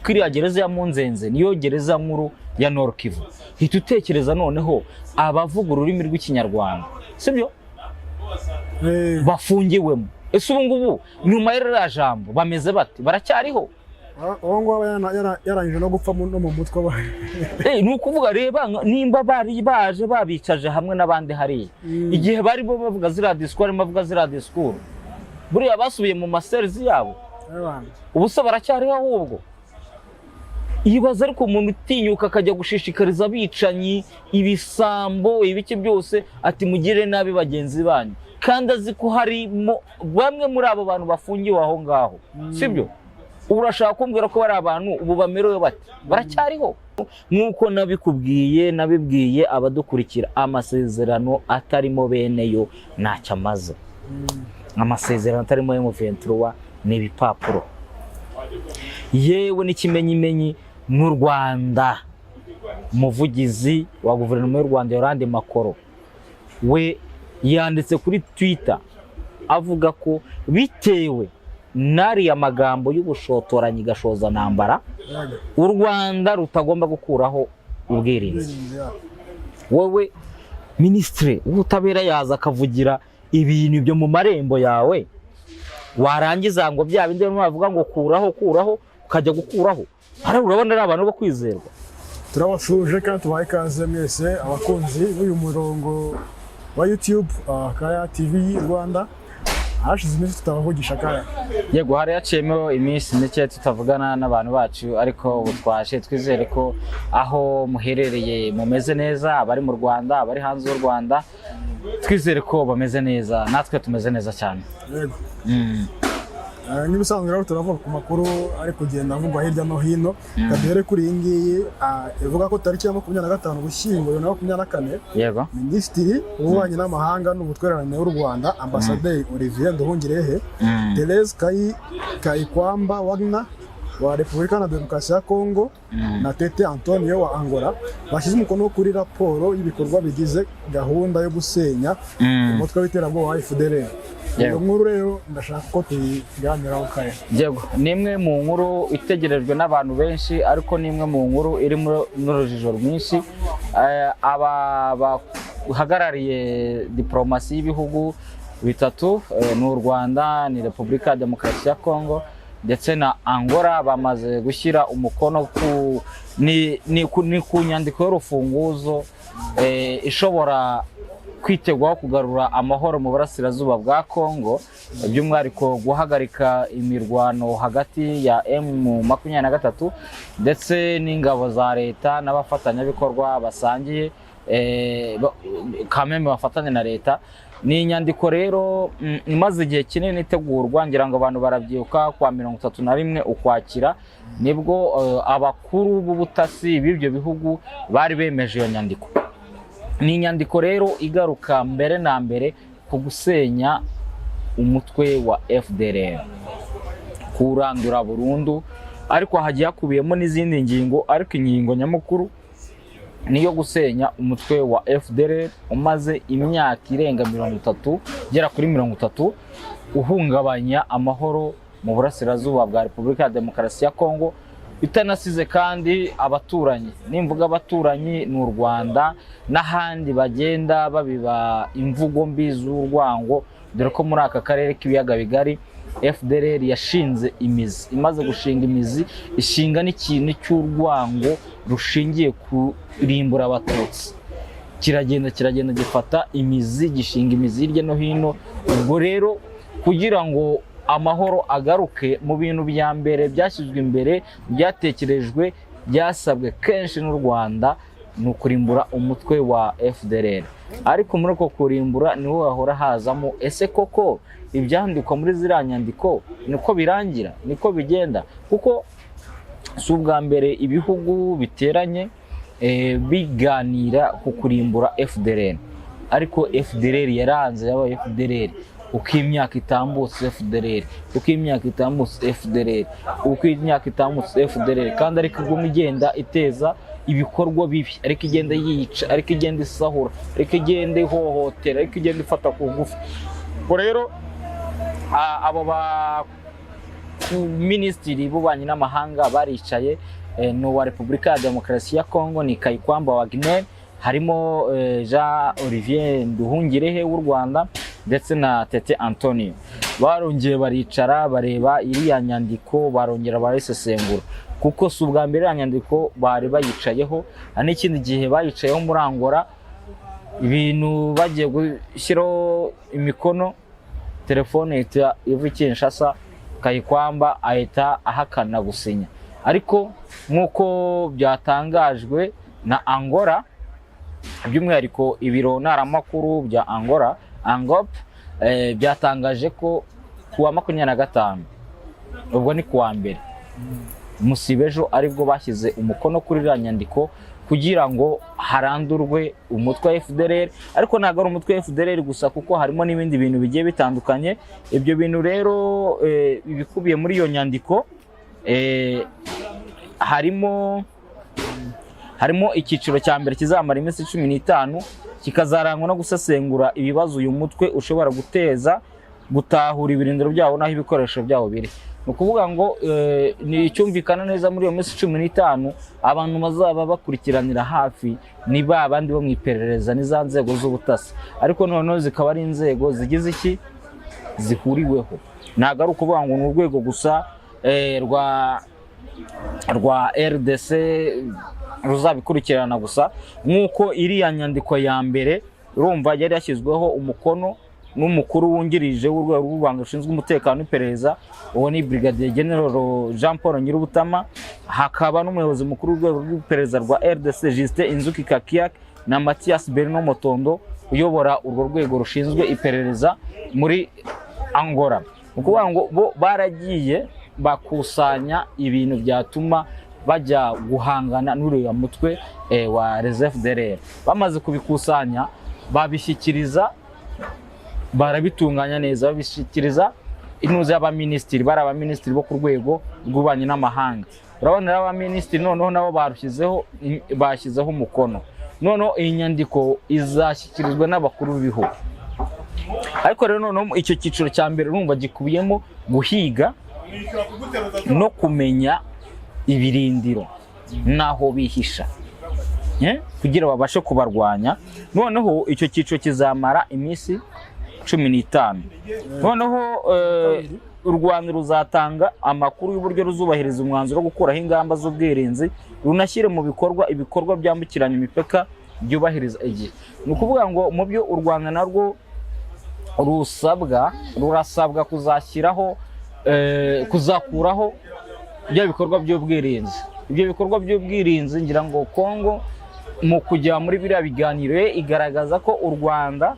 Ko iriya gereza ya Munzenze niyo gereza nkuru ya Nord Kivu. Hita utekereza noneho abavuga ururimi rw'Ikinyarwanda, sibyo? Bafungiwemo. Ese ubu ngubu nyuma y'iriya jambo bameze bate? Baracyariho? Uwo nguwo aba yarangije no gupfa no mu mutwe Ni ukuvuga, reba nimba bari baje babicaje hamwe n'abandi hariya, igihe barimo bavuga ziriya disikuru, barimo bavuga ziriya disikuru, buriya basubiye mu ma cells yabo? Ebana. Ubu se baracyariho? Ahubwo ibaza ariko umuntu utinyuka akajya gushishikariza abicanyi, ibisambo, ibiki byose, ati mugire nabi bagenzi banyu, kandi azi ko harimo bamwe muri abo bantu bafungiwe aho ngaho, sibyo? Ubu urashaka kumbwira ko bari abantu ubu bamerewe bate? Baracyariho? Nk'uko nabikubwiye, nabibwiye abadukurikira, amasezerano atarimo bene yo ntacyo amaze. Amasezerano atarimo M23 ni ibipapuro. Yewe, n'ikimenyimenyi n'u Rwanda, umuvugizi wa guverinoma y'u Rwanda Yolande Makolo we yanditse kuri Twitter avuga ko bitewe n'ariya magambo y'ubushotoranyi gashozantambara, u Rwanda rutagomba gukuraho ubwirinzi. Ubwirinzi, ya. Wowe minisitiri w'ubutabera yaza akavugira ibintu ibyo mu marembo yawe, warangiza ngo bya bindi barimo bavuga ngo kuraho, kuraho, ukajya gukuraho. Hariya urabona ari abantu bo kwizerwa? Turabasuhuje kandi tubaha ikaze mwese abakunzi b'uyu murongo wa YouTube, Kaya TV Rwanda. Hashize iminsi tutabavugisha, Kaya. Yego, hari haciyemo iminsi mike tutavugana n'abantu bacu, ariko ubu twaje. Twizere ko aho muherereye mumeze neza, abari mu Rwanda, abari hanze y'u Rwanda, twizere ko bameze neza. Natwe tumeze neza cyane. Yego. Nk'ibisanzwe rero turavuga ku makuru ari kugenda avugwa hirya no hino. Reka duhere kuri iyi ngiyi, ivuga ko tariki ya 25 Ugushyingo 2024, Minisitiri w'Ububanyi n'Amahanga n'Ubutwererane w'u Rwanda, Ambasaderi Olivier Nduhungirehe, Therese Kayikwamba Wagner wa Repubulika na Demokarasi ya Kongo na Tete Antonio wa Angola bashyize umukono kuri raporo y'ibikorwa bigize gahunda yo gusenya umutwe w'iterabwoba wa FDLR. Iyo nkuru rero ndashaka ko tuyiganiraho, kare. Yego, ni imwe mu nkuru itegerejwe n'abantu benshi, ariko ni imwe mu nkuru irimo n'urujijo rwinshi. Aba bahagarariye diporomasi y'ibihugu bitatu, ni u Rwanda, ni Repubulika ya Demokarasi ya Kongo ndetse na Angola, bamaze gushyira umukono ku ni, ni, ku, ni ku nyandiko y'urufunguzo ishobora kwitegwaho kugarura amahoro mu burasirazuba bwa Kongo, by'umwihariko guhagarika imirwano hagati ya M23 ndetse n'ingabo za leta n'abafatanyabikorwa basangiye, kameme bafatanya na leta. Ni inyandiko rero imaze igihe kinini itegurwa. Ngira ngo abantu barabyibuka, kwa 31 Ukwakira nibwo abakuru b'ubutasi b'ibyo bihugu bari bemeje iyo nyandiko. Ni inyandiko rero igaruka mbere na mbere ku gusenya umutwe wa FDLR, kuwurandura burundu, ariko hagiye hakubiyemo n'izindi ngingo, ariko ingingo nyamukuru niyo gusenya umutwe wa FDLR umaze imyaka irenga 30, igera kuri 30, uhungabanya amahoro mu burasirazuba bwa Repubulika ya Demokarasi ya Kongo, itanasize kandi abaturanyi. Nimvuga abaturanyi, ni u Rwanda n'ahandi bagenda babiba imvugo mbi z'urwango, dore ko muri aka karere k'ibiyaga bigari FDLR yashinze imizi. Imaze gushinga imizi, ishinga n'ikintu cy'urwango rushingiye kurimbura Abatutsi. Kiragenda, kiragenda, gifata imizi, gishinga imizi hirya no hino. Ubwo rero kugira ngo amahoro agaruke, mu bintu bya mbere byashyizwe imbere, byatekerejwe, byasabwe kenshi n'u Rwanda, ni ukurimbura umutwe wa FDLR. Ariko muri uko kurimbura niho hahora hazamo: ese koko ibyandikwa muri ziriya nyandiko niko birangira, niko bigenda? Kuko si ubwa mbere ibihugu biteranye biganira ku kurimbura FDLR, ariko FDLR yaranze, yabaye FDLR. Uko imyaka itambutse FDLR, uko imyaka itambutse FDLR, uko imyaka itambutse FDLR, kandi ariko iguma igenda iteza ibikorwa bibi, ariko igenda yica, ariko igenda isahura, ariko igenda ihohotera, ariko igenda ifata ku ngufu. Ubwo rero abo Abaminisitiri b'ububanyi n'amahanga baricaye, ni uwa Repubulika ya Demokarasi ya Kongo ni Kayikwamba Wagner, harimo Jean Olivier Nduhungirehe w'u Rwanda ndetse na Tete Antonio. Barongeye baricara, bareba iriya nyandiko, barongera barayisesengura, kuko si ubwa mbere iriya nyandiko bari bayicayeho. Hari n'ikindi gihe bayicayeho muri Angola, ibintu bagiye gushyiraho imikono, telefone ihita iva i Kinshasa, Kayikwamba ahita ahakana gusinya. Ariko nk'uko byatangajwe na Angola, by'umwihariko ibiro ntaramakuru bya Angola, Angop, byatangaje ko kuwa 25, ubwo ni kuwa mbere musibejo, aribwo bashyize umukono kuri iriya nyandiko kugira ngo harandurwe umutwe wa FDLR. Ariko ntabwo ari umutwe wa FDLR gusa, kuko harimo n'ibindi bintu bigiye bitandukanye. Ibyo bintu rero, ibikubiye muri iyo nyandiko, harimo icyiciro cya mbere kizamara iminsi 15, kikazarangwa no gusesengura ibibazo uyu mutwe ushobora guteza, gutahura ibirindiro byawo n'aho ibikoresho byawo biri. Ni ukuvuga ngo ni icyumvikana neza, muri iyo minsi 15 abantu bazaba bakurikiranira hafi ni ba bandi bo mu iperereza, ni za nzego z'ubutasi, ariko noneho zikaba ari inzego zigize iki, zihuriweho. Ntabwo ari ukuvuga ngo ni urwego gusa rwa RDC ruzabikurikirana gusa, nk'uko iriya nyandiko ya mbere urumva yari yashyizweho umukono n'umukuru wungirije w'urwego rw'u Rwanda rushinzwe umutekano n'iperereza, uwo ni Brigadier General Jean Paul Nyirubutama, hakaba n'umuyobozi mukuru w'urwego rw'iperereza rwa RDC Justin Inzuki Kakiak na Mathias Berno Motondo uyobora urwo rwego rushinzwe iperereza muri Angola. Ni ukuvuga ngo bo baragiye bakusanya ibintu byatuma bajya guhangana n'uriya mutwe wa FDLR. Bamaze kubikusanya, babishyikiriza, barabitunganya neza, babishyikiriza intuzi y'abaminisitiri, bari abaminisitiri bo ku rwego rw'ububanyi n'amahanga. Urabona rero, abaminisitiri noneho nabo barushyizeho, bashyizeho umukono. Noneho iyi nyandiko izashyikirizwa n'abakuru b'ibihugu. Ariko rero noneho icyo cyiciro cya mbere urumva gikubiyemo guhiga no kumenya ibirindiro n'aho bihisha, kugira babashe kubarwanya. Noneho icyo cyiciro kizamara iminsi 15. Noneho u Rwanda ruzatanga amakuru y'uburyo ruzubahiriza umwanzuro wo gukuraho ingamba z'ubwirinzi, runashyire mu bikorwa ibikorwa byambukiranya imipaka byubahiriza igihe. Ni ukuvuga ngo mu byo u Rwanda narwo rusabwa, rurasabwa kuzashyiraho, kuzakuraho bya bikorwa by'ubwirinzi. Ibyo bikorwa by'ubwirinzi, ngira ngo Kongo mu kujya muri biriya biganiro ye igaragaza ko u Rwanda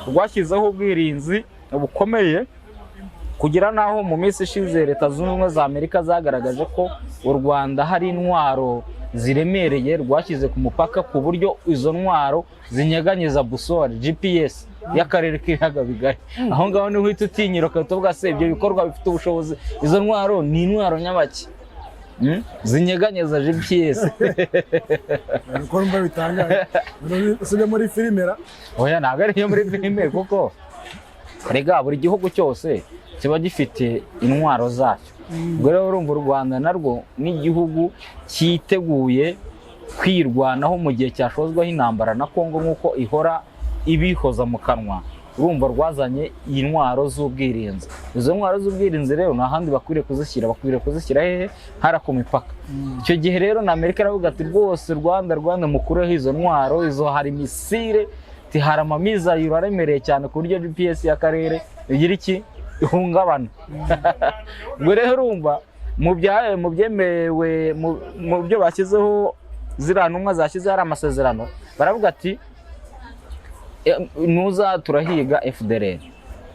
rwashyizeho ubwirinzi bukomeye, kugira n'aho mu minsi ishize Leta Zunze Ubumwe za Amerika zagaragaje ko u Rwanda hari intwaro ziremereye rwashyize ku mupaka, ku buryo izo ntwaro zinyeganyeza boussole GPS y'akarere k'ibiyaga bigari. Aho ngaho niho uhita utinyira ugahita uvuga: "Se ibyo bikorwa bifite ubushobozi, izo ntwaro ni intwaro nyabaki?" Zinyeganyeza GPS. Uko numva bitangaje, usibye muri filime ra? Oya, ntabwo ari iyo muri filime, kuko rega buri gihugu cyose kiba gifite intwaro zacyo. Ubwo rero urumva u Rwanda narwo nk'igihugu cyiteguye kwirwanaho mu gihe cyashozwaho intambara na Kongo, nk'uko ihora ibihoza mu kanwa, urumva rwazanye intwaro z'ubwirinzi. Izo ntwaro z'ubwirinzi rero nta handi bakwiriye kuzishyira, bakwiriye kuzishyira hehe? Hara ku mipaka. Icyo gihe rero na Amerika iravuga ati: "Rwose Rwanda, Rwanda, mukureho izo ntwaro, izo hari missile, hari amamizayiro aremereye cyane ku buryo GPS y'akarere igira iki, ihungabana." Ubwo rero urumva mu byemewe, mu byo bashyizeho, ziriya ntumwa zashyizeho hari amasezerano, baravuga ati: "Nuza turahiga FDLR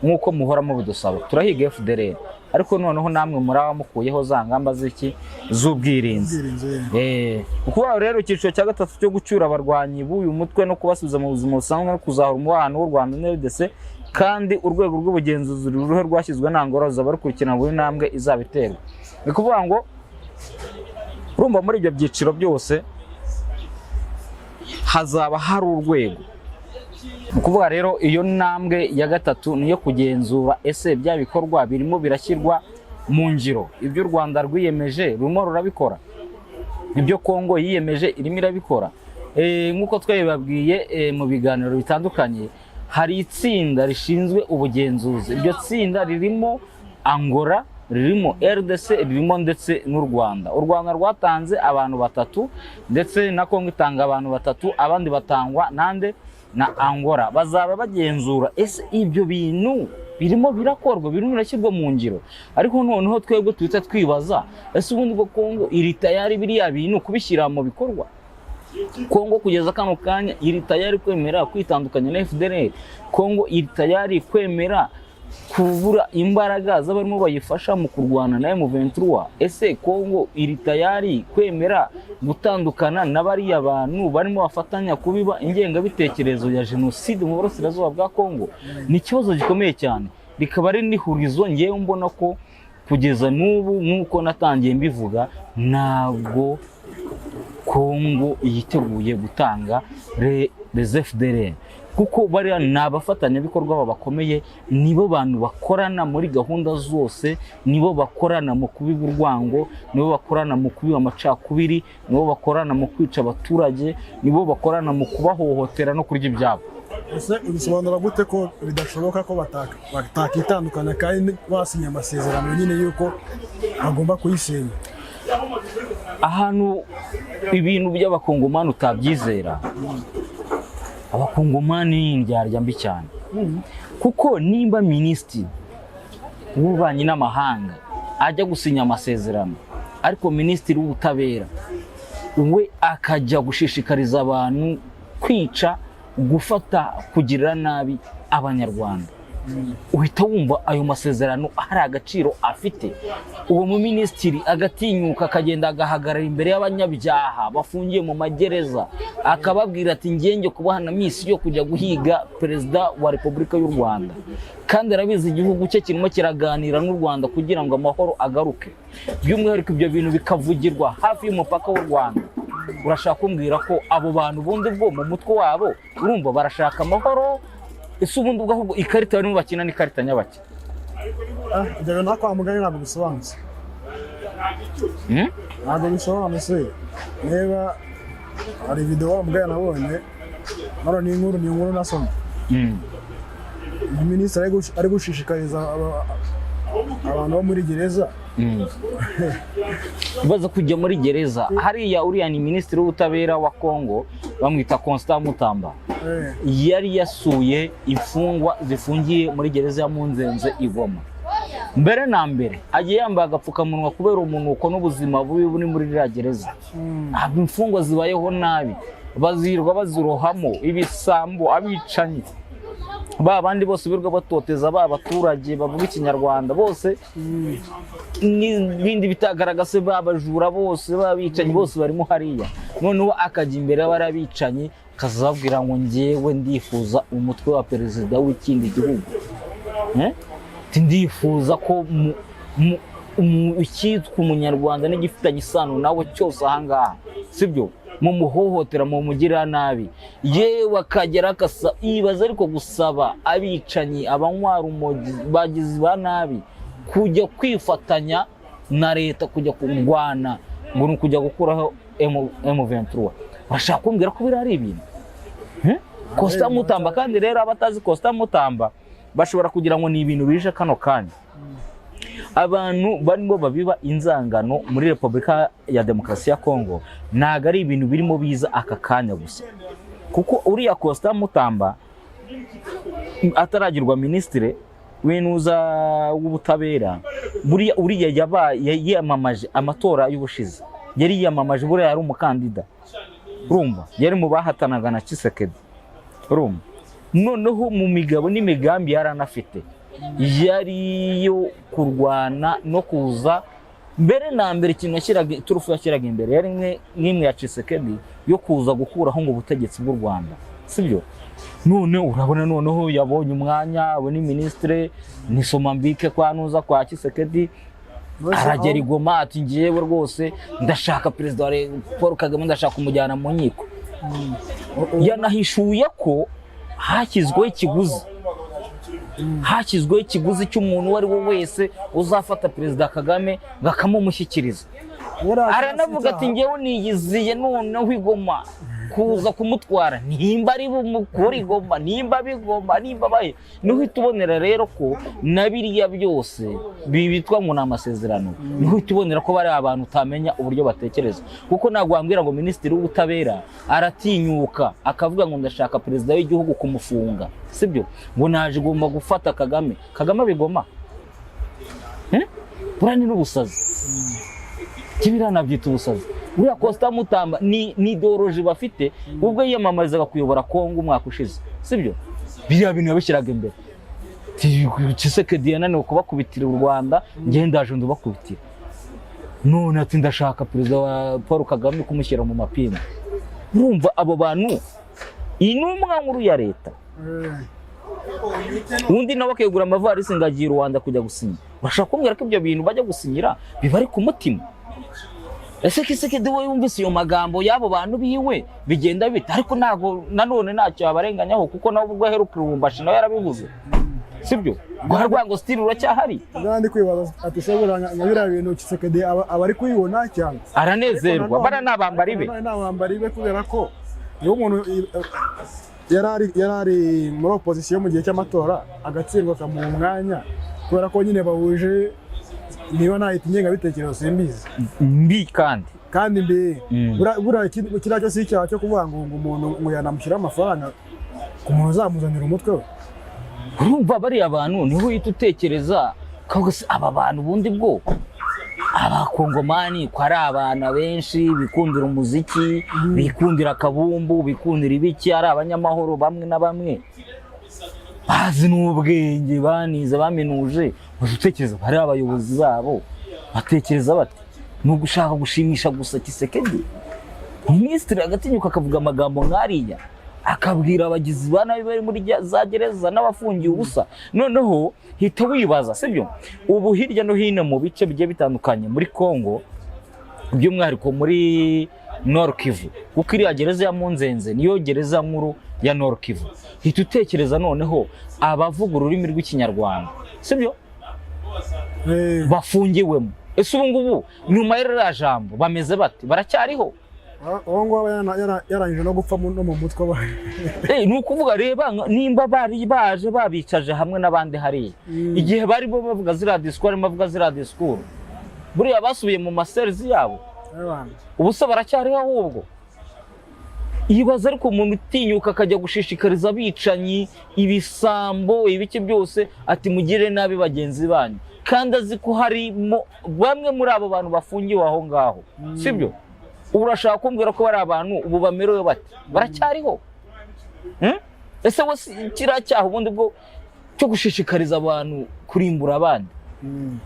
nk'uko muhora mubidusaba, turahiga FDLR, ariko noneho namwe muraba mukuyeho za ngamba z'iki, z'ubwirinzi." Ubwirinzi. Ukuvuga rero icyiciro cya gatatu cyo gucyura abarwanyi b'uyu mutwe no kubasubiza mu buzima busanzwe no kuzahura umubano w'u Rwanda na RDC, kandi urwego rw'ubugenzuzi ruriho rwashyizwe na Angola ruzaba rukurikirana buri ntambwe izaba iterwa. Ni ukuvuga ngo urumva muri ibyo byiciro byose hazaba hari urwego. Ni ukuvuga rero iyo ntambwe ya gatatu ni iyo kugenzura ese bya bikorwa birimo birashyirwa mu ngiro. Ibyo u Rwanda rwiyemeje rurimo rurabikora, ibyo Kongo yiyemeje irimo irabikora. Nk'uko twabibabwiye mu biganiro bitandukanye, hari itsinda rishinzwe ubugenzuzi. Iryo tsinda ririmo Angola, ririmo RDC, ririmo ndetse n'u Rwanda. U Rwanda rwatanze abantu batatu, ndetse na Kongo itanga abantu batatu, abandi batangwa nande? Na Angola. Bazaba bagenzura ese ibyo bintu birimo birakorwa, birimo birashyirwa mu ngiro. Ariko noneho twebwe tuhita twibaza: ese ubundi bwo Kongo iri tayari biriya bintu kubishyira mu bikorwa? Kongo kugeza kano kanya iri tayari kwemera kwitandukanya na FDLR? Kongo iri tayari kwemera kubura imbaraga z'abarimo bayifasha mu kurwana na M23? Ese Kongo iri tayari kwemera gutandukana na bariya bantu barimo bafatanya kubiba ingengabitekerezo ya jenoside mu burasirazuba bwa Kongo? Ni ikibazo gikomeye cyane, rikaba ari n'ihurizo. Ngewe mbona ko kugeza n'ubu, nk'uko natangiye mbivuga, ntabwo Kongo yiteguye gutanga les FDLR, kuko bariya ni abafatanyabikorwa bakomeye, nibo bantu bakorana muri gahunda zose, nibo bakorana mu kubiba urwango, nibo bakorana mu kubiba amacakubiri, nibo bakorana mu kwica abaturage, nibo bakorana mu kubahohotera no kurya ibyabo. Ese ubisobanura gute ko bidashoboka ko batakitandukanya kandi basinye amasezerano nyine y'uko bagomba kuyisenya? Ahantu ibintu by'Abakongomani utabyizera, Abakongomani ni indyarya mbi cyane, kuko nimba minisitiri w'ububanyi n'amahanga ajya gusinya amasezerano, ariko minisitiri w'ubutabera we akajya gushishikariza abantu kwica, gufata, kugirira nabi Abanyarwanda, uhita wumva ayo masezerano hari agaciro afite? Uwo muminisitiri agatinyuka akagenda agahagarara imbere y'abanyabyaha bafungiye mu magereza, akababwira ati: "Ngenge kubaha na mission yo kujya guhiga Perezida wa Repubulika y'u Rwanda", kandi arabizi igihugu cye kirimo kiraganira n'u Rwanda kugira ngo amahoro agaruke. By'umwihariko ibyo bintu bikavugirwa hafi y'umupaka w'u Rwanda. Urashaka kumbwira ko abo bantu ubundi bwo mu mutwe wabo urumva barashaka amahoro? Ese ubundi ubwo ahubwo ikarita barimo bakina ni ikarita nyabaki? Ah, ibyo bintu kwa muganga ntabwo bisobanutse. Hmm? Ntabwo bisobanutse. Niba hari video wa muganga nabonye hano, ni inkuru nasomye. Minisitiri ari gushishikariza abantu bo muri gereza. Baza kujya muri gereza hariya. Uriya ni minisitiri w'ubutabera wa Congo, bamwita Constant Mutamba. Yari yasuye imfungwa zifungiye muri gereza ya Munzenze i Goma. Mbere na mbere agiye yambaye agapfukamunwa kubera umunuko n'ubuzima bubi buri muri iriya gereza. Ntabwo imfungwa zibayeho nabi, bazirwa bazirohamo ibisambo, abicanyi, ba bandi bose birirwa batoteza ba baturage bavuga Ikinyarwanda bose n'ibindi bitagaragaza, babajura bose, babicanyi bose barimo hariya. Noneho akajya imbere y'abariya bicanyi akazababwira ngo: "Njyewe ndifuza umutwe wa perezida w'ikindi gihugu." Eh? Ati: "Ndifuza ko icyitwa Umunyarwanda n'igifitanye isano nawe cyose ahangaha, sibyo, mumuhohotera, mumugirira nabi." Yewe, akagera akasa ibaza, ariko gusaba abicanyi, abanywa urumogi, bagizi ba nabi kujya kwifatanya na leta kujya kurwana ngo ni ukujya gukuraho M23, urashaka kumbwira ko biriya ari ibintu? Constant Mutamba. Kandi rero abatazi Constant Mutamba bashobora kugira ngo ni ibintu bije kano kanya. Abantu barimo babiba inzangano muri Repubulika ya Demokarasi ya Kongo, ntabwo ari ibintu birimo biza aka kanya gusa, kuko uriya Constant Mutamba ataragirwa minisitiri w'intuza w'ubutabera, buriya uriya yabaye yiyamamaje amatora y'ubushize, yari yiyamamaje, buriya yari umukandida, urumva yari mu bahatanaga na Tshisekedi. Urumva noneho mu migabo n'imigambi yari anafite yari iyo kurwana no kuza. Mbere na mbere ikintu yashyiraga, iturufu yashyiraga imbere yari imwe n'imwe ya Tshisekedi yo kuza gukuraho ngo ubutegetsi bw'u Rwanda, sibyo? None urabona noneho yabonye umwanya, abona minisitire ni Somambike kwa nuza kwa Tshisekedi, aragera i Goma ati: "Ngewe rwose ndashaka perezida wa Paul Kagame, ndashaka kumujyana mu nkiko." Yanahishuye ko hashyizweho ikiguzi. Hashyizweho ikiguzi cy'umuntu uwo ari we wese uzafata Perezida Kagame bakamumushyikiriza. Aranavuga ati: "Ngewe niyiziye noneho igoma kuza kumutwara, nimba ari bumukure igoma, nimba bigoma, nimba bahe." Niho uhita ubonera rero ko na biriya byose bitwa ngo ni amasezerano. Niho uhita ubonera ko bari abantu utamenya uburyo batekereza, kuko ntabwo wambwira ngo minisitiri w'ubutabera aratinyuka akavuga ngo ndashaka perezida w'igihugu kumufunga, sibyo, ngo naje igomba gufata Kagame. Kagame abigoma? Eh? Buriya ni n'ubusazi, kibiriya nabyita ubusazi. Buriya Constant Mutamba ni idéologie bafite. Ubwo yiyamamarizaga kuyobora Kongo umwaka ushize, sibyo, biriya bintu yabishyiraga imbere. Tshisekedi yananiwe kubakubitira u Rwanda, njye ndaje ndubakubitira. None ati ndashaka perezida wa Paul Kagame kumushyira mu mapingu. Urumva abo bantu, iyi ni intumwa nkuru ya leta, undi nawe akegura amavarisi ngo agiye i Rwanda kujya gusinya. Urashaka kumbwira ko ibyo bintu bajya gusinyira biba ari ku mutima? Ese Tshisekedi we yumvise iyo magambo y'abo bantu biwe bigenda bite? Ariko ntabwo nanone ntacyo yabarenganyaho, kuko nawe ubwo aheruka i Lubumbashi nawe yarabivuze, sibyo? Rwa rwango still ruracyahari. Ndi kwibaza ati: se buriya nka biriya bintu Tshisekedi aba ari kubibona cyangwa Aranezerwa? Bara ni abambari be. Ni abambari be, kubera ko niba umuntu yari ari muri opposition mu gihe cy'amatora, agatsindwa, akamuha umwanya kubera ko nyine bahuje, niba nahita ingengabitekerezo simbizi. Mbi kandi. Kandi mbi. Buriya kiriya cyo si icyaha cyo kuvuga ngo umuntu ngo yanamushyiraho amafaranga ku muntu uzamuzanira umutwe we. Urumva bariya bantu, niho uhita utekereza ukavuga: se aba bantu ubundi bwo abakongomani ko ari abana benshi bikundira umuziki, bikundira akabumbu, bikundira ibiki, ari abanyamahoro bamwe na bamwe, bazi n'ubwenge, banize, baminuje, uzi utekereza bari abayobozi babo batekereza bate? Ni ugushaka gushimisha gusa Tshisekedi? Minisitiri agatinyuka akavuga amagambo nk'ariya, akabwira abagizi ba nabi bari muri za gereza n'abafungiye ubusa. Noneho hita wibaza, sibyo, ubu hirya no hino mu bice bigiye bitandukanye muri Congo, by'umwihariko muri Nord Kivu, kuko iriya gereza ya Munzenze niyo gereza nkuru ya Nord Kivu. Hita utekereza noneho abavuga ururimi rw'Ikinyarwanda, sibyo, bafungiwemo. Ese ubu ngubu nyuma y'iriya jambo bameze bate? Baracyariho? Uwo nguwo aba yarangije no gupfa no mu mutwe Ni ukuvuga, reba nimba bari baje babicaje hamwe n'abandi hariya, igihe barimo bavuga ziriya discours, barimo bavuga ziriya discours, buriya basubiye mu macells yabo? Ubu se baracyariho ahubwo? Ibaza ariko umuntu utinyuka akajya gushishikariza abicanyi, ibisambo, ibiki byose, ati mugire nabi bagenzi banyu, kandi azi ko harimo bamwe muri abo bantu bafungiwe aho ngaho, sibyo? Ubu urashaka kumbwira ko bari abantu ubu bamerewe bate? Baracyariho? Hmm? Ese we kiriya cyaha ubundi bwo cyo gushishikariza abantu kurimbura abandi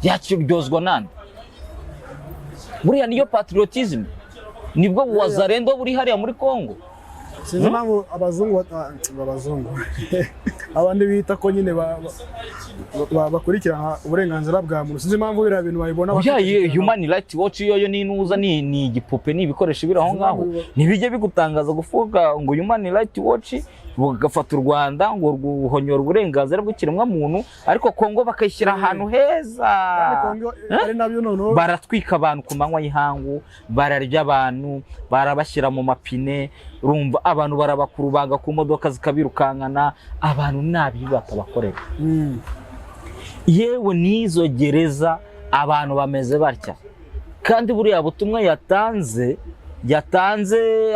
yakiryozwa nande? Buriya niyo patriotism, nibwo wazalendo buri hariya muri Congo. Sinzi impamvu abazungu abazungu abandi bita ko nyine bakurikirana uburenganzira bwa muntu, sinzi impamvu biriya bintu babibona Oya, bakabikurikiranamo. Human Rights Watch yo ni inuza, ni igipupe, ni ibikoresho biri aho ngaho. Ntibijye bigutangaza kuvuga ngo Human Rights Watch bagafata u Rwanda ngo ruhonyora uburenganzira bw'ikiremwamuntu, ariko Kongo bakayishyira ahantu heza. Kandi Congo ari nabyo noneho. Baratwika abantu ku manywa y'ihangu, bararya abantu, barabashyira mu mapine, urumva abantu barabakurubanga ku modoka zikabirukankana, abantu nabi batabakorera. Yewe n'izo gereza abantu bameze batya. Kandi buriya butumwa yatanze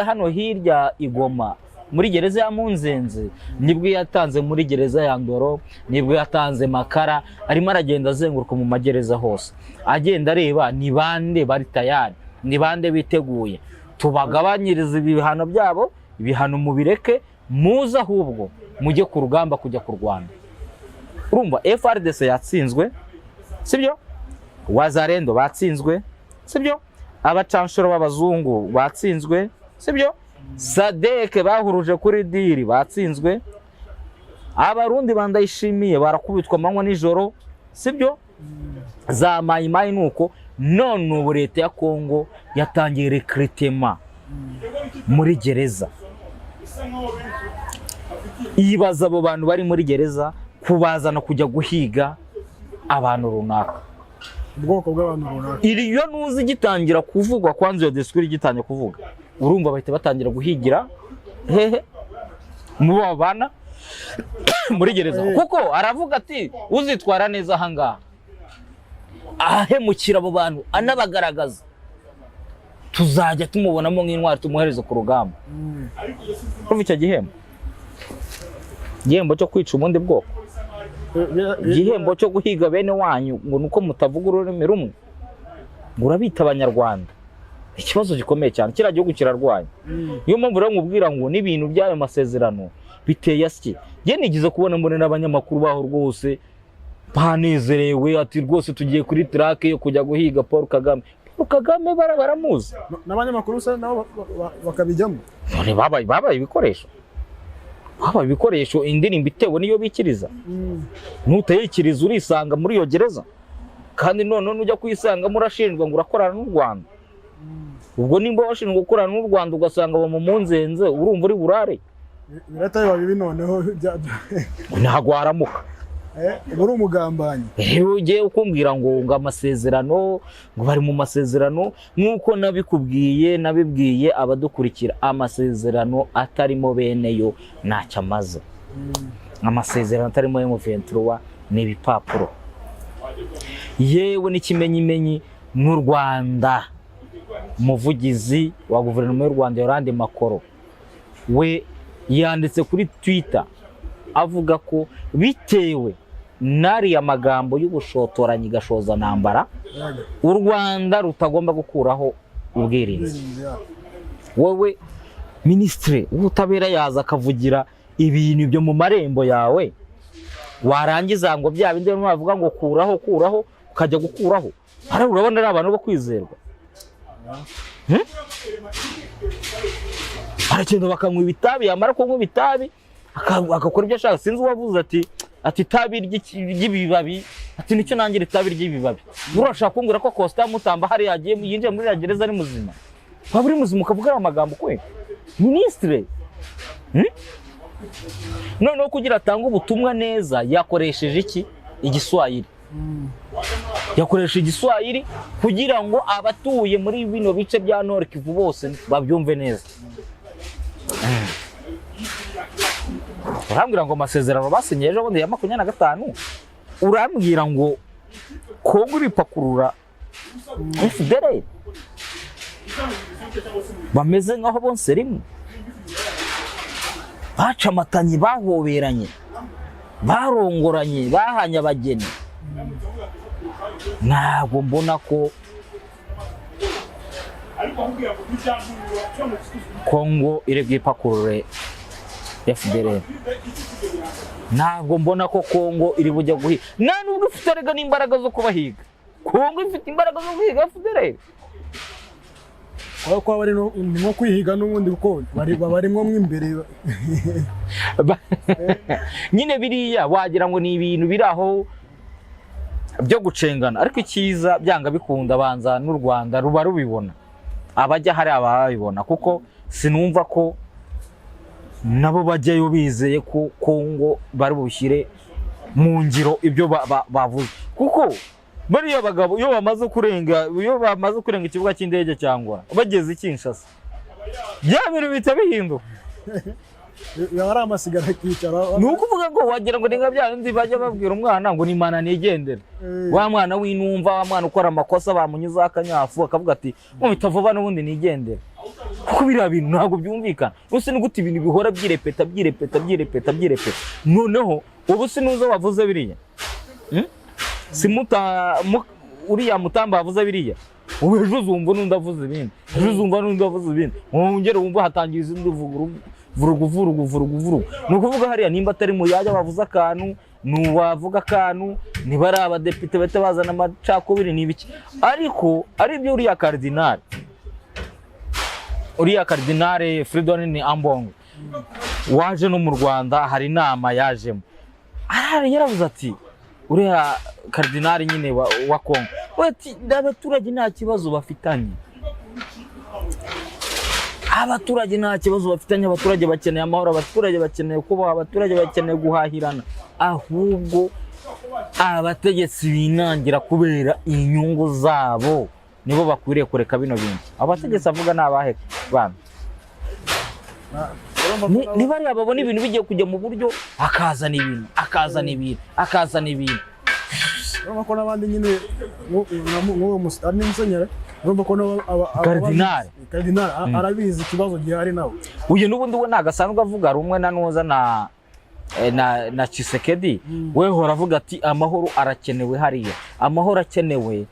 hano hirya i Goma muri gereza ya Munzenze, nibwo yatanze muri gereza ya Ndoro, nibwo yatanze Makara. Arimo aragenda azenguruka mu magereza hose, agenda areba ni bande bari tayari, ni bande biteguye, tubagabanyirize ibihano byabo, ibihano mubireke, muze ahubwo mujye ku rugamba kujya kurwana. Urumva FARDC yatsinzwe, sibyo? Wazalendo batsinzwe, sibyo? Abacanshuro b'abazungu batsinzwe, sibyo? SADC bahuruje kuri deal batsinzwe. Abarundi bandayishimiye barakubitwa amanywa nijoro, sibyo? Za Mayimayi nuko. None ubu leta ya Kongo yatangiye recrutement muri gereza. Ibaza abo bantu bari muri gereza Kubazana kujya guhiga abantu runaka. Ubwoko bw'abantu runaka. Iyo nuzi igitangira kuvugwa, kwanza iyo disikuru igitangira kuvuga, urumva bahita batangira guhigira hehe? Mu babana muri gereza, kuko aravuga ati: "Uzitwara neza ahangaha, ahemukira abo bantu anabagaragaza, tuzajya tumubonamo nk'intwari, tumuhereze ku rugamba." Urumva icyo gihembo, igihembo cyo kwica ubundi bwoko, igihembo cyo guhiga bene wanyu ngo nuko mutavuga ururimi rumwe, ngo urabita Abanyarwanda. Ikibazo gikomeye cyane, kiriya gihugu kirarwanya. Niyo mpamvu rero nkubwira ngo n'ibintu by'ayo masezerano biteye asyi. Njye nigeze kubona, mbone n'abanyamakuru baho rwose banezerewe, ati: "Rwose tugiye kuri track yo kujya guhiga Paul Kagame." Paul Kagame baramuzi. N'abanyamakuru se nabo bakabijyamo? None babaye ibikoresho, babaye ibikoresho. Indirimbo itewe niyo bikiriza, nutayikiriza urisanga muri iyo gereza. Kandi noneho nujya kuyisangamo, urashinjwa ngo urakorana n'u Rwanda. Ubwo nimba washinjwa gukorana n'u Rwanda, ugasanga bamumunzenze, urumva uri burare? Birahita biba bibi noneho Ntabwo waramuka. Uba uri umugambanyi. Iyo ugiye kumbwira ngo amasezerano, ngo bari mu masezerano, nk'uko nabikubwiye, nabibwiye abadukurikira, amasezerano atarimo bene yo ntacyo amaze. Amasezerano atarimo M23 ni ibipapuro. Yewe, n'ikimenyimenyi n'u Rwanda, umuvugizi wa guverinoma y'u Rwanda Yolande Makolo we yanditse kuri Twitter avuga ko bitewe n'ariya magambo y'ubushotoranyi gashozantambara, u Rwanda rutagomba gukuraho ubwirinzi. Ubwirinzi, ya. Wowe minisitiri w'ubutabera yaza akavugira ibintu byo mu marembo yawe, warangiza ngo bya bindi barimo bavuga ngo kuraho, kuraho, ukajya gukuraho. Hariya urabona ari abantu bo kwizerwa? Hmm? Baragenda bakanywa ibitabi, yamara kunywa ibitabi agakora ibyo ashaka. Sinzi uwavuze ati itabi ry'ibibabi, ati nicyo nangira itabi ry'ibibabi. Urashaka kumbwira ko Constant Mutamba hariya yagiye yinjiye muri iriya gereza ari muzima? Waba uri muzima ukavuga aya magambo kwe minisitire? Noneho kugira atange ubutumwa neza, yakoresheje iki? Igiswahili. Yakoresha Igiswahili kugira ngo abatuye muri bino bice bya Nord Kivu bose babyumve neza. Urambwira ngo amasezerano basinye ejo bundi ya 25, urambwira ngo Kongo iripakurura FDLR bameze nk'aho bonse rimwe, bacamatanye, bahoberanye, barongoranye, bahanye abageni? Ntabwo mbona ko Kongo iri bwipakurure FDLR. Ntabwo mbona ko Kongo iri bujya guhiga, nta nubwo ifite erega n'imbaraga zo kubahiga. Kongo ifite imbaraga zo guhiga FDLR? Kubera ko bari ni nko kwihiga n'ubundi, kuko barimwo mo imbere. Nyine biriya wagira ngo ni ibintu biri aho byo gucengana, ariko icyiza, byanga bikunda, banza n'u Rwanda ruba rubibona, abajya hari ababibona, kuko sinumva ko nabo bajyayo bizeye ko Kongo bari bushyire mu ngiro ibyo bavuze, kuko bariya bagabo iyo bamaze kurenga ikibuga cy'indege cyangwa bageze i Kinshasa, bya bintu bihita bihinduka. Yaba ari amasigara akicara. Ni ukuvuga ngo wagira ngo ni nka bya bindi bajya babwira umwana ngo ni mana nigendere. Wa mwana w'intumva, wa mwana ukora amakosa, bamunyuzaho akanyafu akavuga ati: "Nkubita vuba n'ubundi nigendere," kuko biriya bintu ntabwo byumvikana. Ubuse ni gute ibintu bihora byirepeta, byirepeta, byirepeta, byirepeta? Noneho ubu sinuza wavuze biriya? Si uriya Mutamba wavuze biriya, ubu ejo uzumva n'undi avuze ibindi, ejo uzumva n'undi avuze ibindi, wongere wumva hatangiye izindi vugurugu vurugu vurugu vurugu vurugu. Ni ukuvuga hariya nimba atari Muyaya wavuze akantu, ni uwavuga akantu, niba ari abadepite bahita bazana amacakubiri, ni ibiki? Ariko ari byo uriya karidinali Fridolin Ambongo waje no mu Rwanda, hari inama yajemo, arahari yaravuze ati, uriya karidinali nyine wa Kongo we, ati abaturage nta kibazo bafitanye. Abaturage nta kibazo bafitanye, abaturage bakeneye amahoro, abaturage bakeneye kubaho, abaturage bakeneye guhahirana. Ahubwo abategetsi binangira kubera inyungu zabo nibo bakwiriye kureka bino bintu. Abategetsi avuga ni abahe bana? Urumva ko Ni bariya babona ibintu bigiye kujya mu buryo, akazana ibintu, akazana ibintu, akazana ibintu. Urumva ko n'abandi nyine nk'uwo ari musenyeri, urumva ko nabo Cardinal. Cardinal arabizi ikibazo gihari nawe. Uyu n'ubundi we ntabwo asanzwe avuga rumwe na nuza na Tshisekedi. We hora avuga ati amahoro arakenewe hariya, amahoro akenewe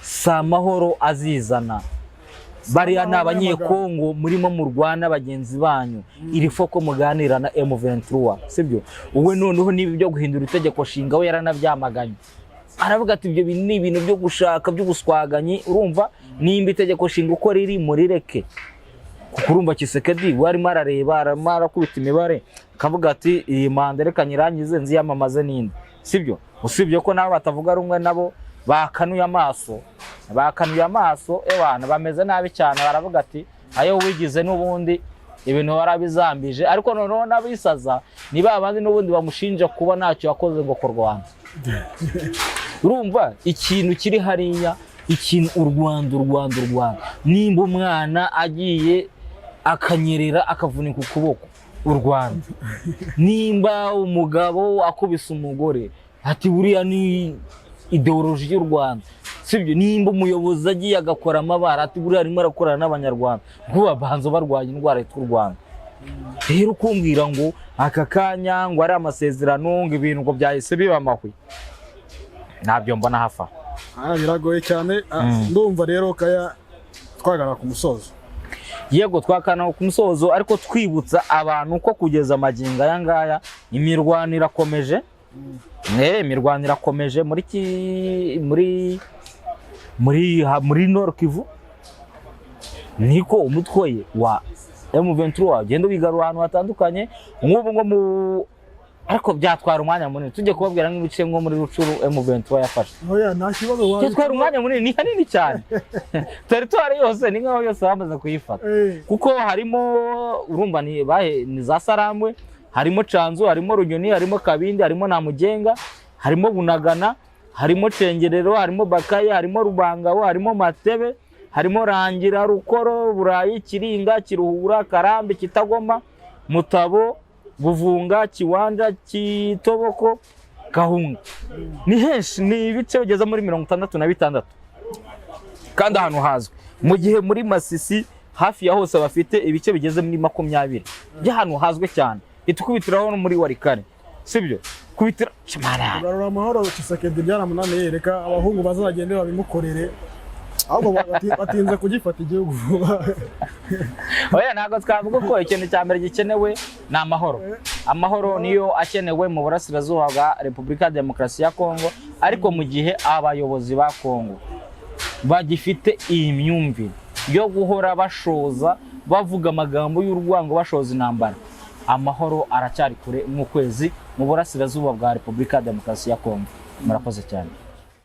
si amahoro azizana, bariya ni amahoro. Abanyekongo murimo murwana bagenzi banyu, iri foko muganira na M23, sibyo? Uwe noneho niba ibyo guhindura itegeko nshinga we yaranabyamaganye, aravuga ati ibyo bintu ni ibintu byo gushaka by'ubuswaganyi. Urumva nimba itegeko nshinga uko riri murireke, kuko urumva Tshisekedi we arimo arareba, arimo arakubita imibare, akavuga ati iyi manda reka nyirangize nziyamamaze n'indi, sibyo? Usibye ko nabo batavuga rumwe nabo bakanuye amaso, bakanuye amaso, ewana bameze nabi cyane. Baravuga ati ayo wigize n'ubundi ibintu warabizambije. Ariko noneho n'abisaza ni ba bandi n'ubundi bamushinja kuba ntacyo yakoze ngo ku Rwanda. Urumva ikintu kiri hariya, ikintu u Rwanda, u Rwanda, u Rwanda, nimba umwana agiye akanyerera akavunika ukuboko, u Rwanda, nimba umugabo akubise umugore, ati buriya ni idéologie y'u Rwanda, sibyo? Nimba umuyobozi agiye agakora amabara, ati buriya arimo arakorana n'Abanyarwanda, kuko babanza barwanya indwara yitwa u Rwanda. Rero kumbwira ngo aka kanya ngo ari amasezerano, ngo ibintu ngo byahise biba amahwi, ntabyo mbona hafi aho. Biragoye cyane. Ndumva rero kaya twagana ku musozo. Yego, twakana ku musozo, ariko twibutsa abantu ko kugeza amagingo aya ngaya imirwano irakomeje. Imirwano irakomeje muri ki, muri muri ha- muri Nord Kivu, niko umutwe wa M23 ugenda wigarura ahantu hatandukanye nk'ubu ngo mu, ariko byatwara umwanya munini tujye kubabwira nk'ibice nko muri Rutshuru M23 yafashe. Oya, nta kibazo wa Byatwara umwanya munini, ni hanini cyane, territoire yose ni nkaho yose bamaze kuyifata, kuko harimo, urumva ni bahe, ni za Sarambwe, harimo Canzu, harimo Runyoni, harimo Kabindi, harimo Namugenga, harimo Bunagana, harimo Cengerero, harimo Bakaye, harimo Rubangabo, harimo Matebe, harimo Rangira, Rukoro, Burayi, Kiringa, Kiruhura, Karambi, Kitagoma, Mutabo, Buvunga, Kiwanja, Kitoboko, Gahunga. Ni henshi, ni ibice bigeze muri 66 kandi ahantu hazwi, mu gihe muri Masisi hafi ya hose bafite ibice bigeze muri 20 by'ahantu hazwi cyane. Itukubitiraho no muri Walikale, sibyo? Kubitira Kimana. Kugarura amahoro Tshisekedi byaramunaniye, reka abahungu bazagende babimukorere. Ahubwo batinze kugifata igihugu vuba. Oya, ntabwo twavuga ko ikintu cya mbere gikenewe ni amahoro. Amahoro niyo akenewe mu burasirazuba bwa Repubulika ya Demokarasi ya Kongo, ariko mu gihe abayobozi ba Kongo bagifite iyi myumvire yo guhora bashoza, bavuga amagambo y'urwango, bashoza intambara, amahoro aracyari kure nk'ukwezi mu burasirazuba bwa Repubulika ya Demokarasi ya Kongo. Murakoze cyane.